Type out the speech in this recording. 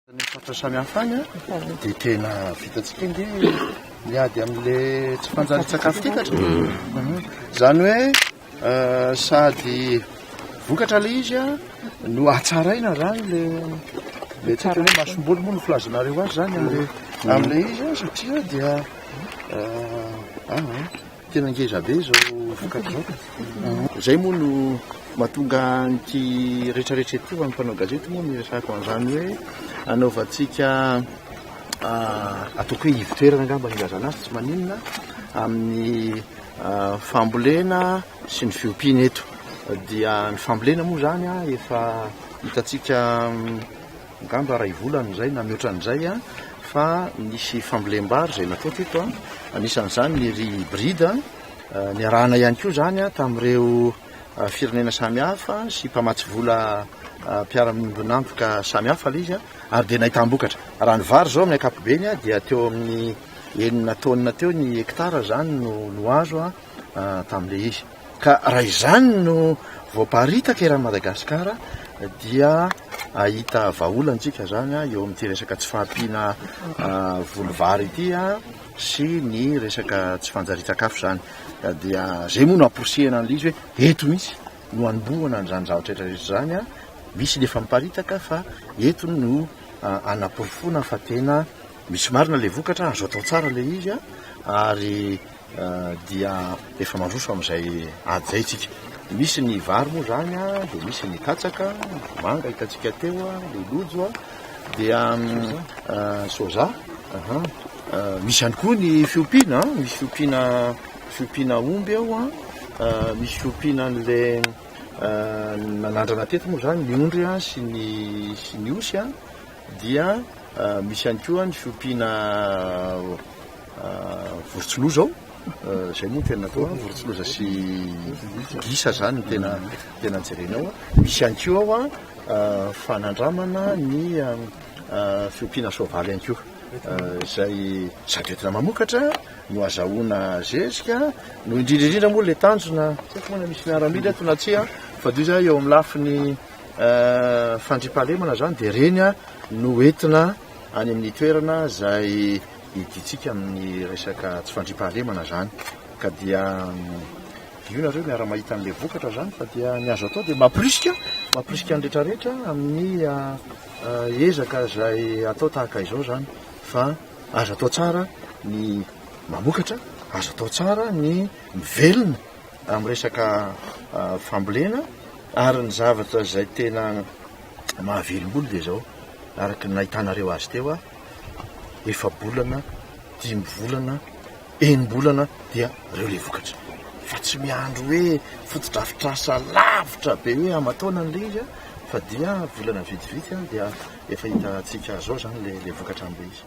Any amin'ny faritra samihafa any dia tena vitantsika ange ny ady amin'le tsy fanjarian-tsakafo ity ka. Izany hoe sady vokatra ilay izy no hatsaraina izany le le tsy haiko hoe masomboly moa no filazanareo azy izany amin'le amin'ilay izy satria dia Tena ngeza be izao vokatra izao ka. Izay moa no mahatonga an'ity retraretra ity ho an'ny mpanao gazety moa no iresahako an'izany hoe anaovantsika ataoko hoe ivotoerana angamba ny ilazana azy tsy maninona amin'ny fambolena sy ny fiompiana eto. Dia ny fambolena moa izany efa hitantsika Angamba iray volana izay na mihoatra an'izay fa nisy fambolem-bary izay natao teto, anisan'izany ny riz hybride, niarahana ihany koa izany tamin'ireo firenena samihafa sy mpamatsy vola mpiara-miombon'antoka samihafa ilay izy ary dia nahitam-bokatra. Raha ny vary izao amin'ny ankapobeny dia teo amin'ny enina taonina teo ny hectare izany no no azo tamin'ilay izy. Ka raha izany no voaparitaka eran'i Madagasikara dia hahita vahaolana isika izany eo amin'ity resaka tsy fahampiana voly vary ity sy ny resaka tsy fanjarian-tsakafo izany. Ka dia izay moa no amporisihana an'ilay izy hoe eto mihitsy no hanombohana an'izany zavatra rehetra rehetra izany. Misy ny efa miparitaka fa eto no hanaporofoana fa tena misy marina ilay vokatra, azo atao tsara ilay izy ary dia efa mandroso amin'izay ady izay isika. Misy ny vary moa izany, dia misy ny katsaka, vomanga hitantsika teo, ny lojo, dia soja, misy ihany koa ny fiompiana, misy fiompiana fiompiana omby ao, misy fiompiana an'ilay nanandrana teto moa izany ny ondry sy ny sy ny osy, dia misy ihany koa ny fiompiana Vorontsiloza ao, izay moa no tena atao, vorontsiloza sy gisa izany no tena tena jerena ao. Misy ihany koa ao fanandramana ny fiompiana soavaly ihany koa, izay sady entina mamokatra no azahoana zezika, no indrindra indrindra moa ilay tanjona, tsy haiko moa na misy miaramila eto na tsia, fa dia io eo amin'ny lafiny fandriampahalemana izany dia ireny no entina any amin'ny toerana izay hidintsika amin'ny resaka tsy fandriampahalemana izany ka dia io nareo miara mahita an'ilay vokatra izany fa dia ny azo atao dia mampirisika mampirisika ny rehetra rehetra amin'ny ezaka izay atao tahaka izao izany fa azo atao tsara ny mamokatra, azo atao tsara ny mivelona amin'ny resaka fambolena ary ny zavatra izay tena mahavelom-bolo dia izao araka ny nahitanareo azy teo aho efa-bolana, dimy volana, enim-bolana dia reo le vokatra fa tsy miandry hoe fotodrafitrasa lavitra be hoe aman-taonany le izy fa dia volana vitsivitsy dia efa hitantsika zao zany le vokatra amle izy.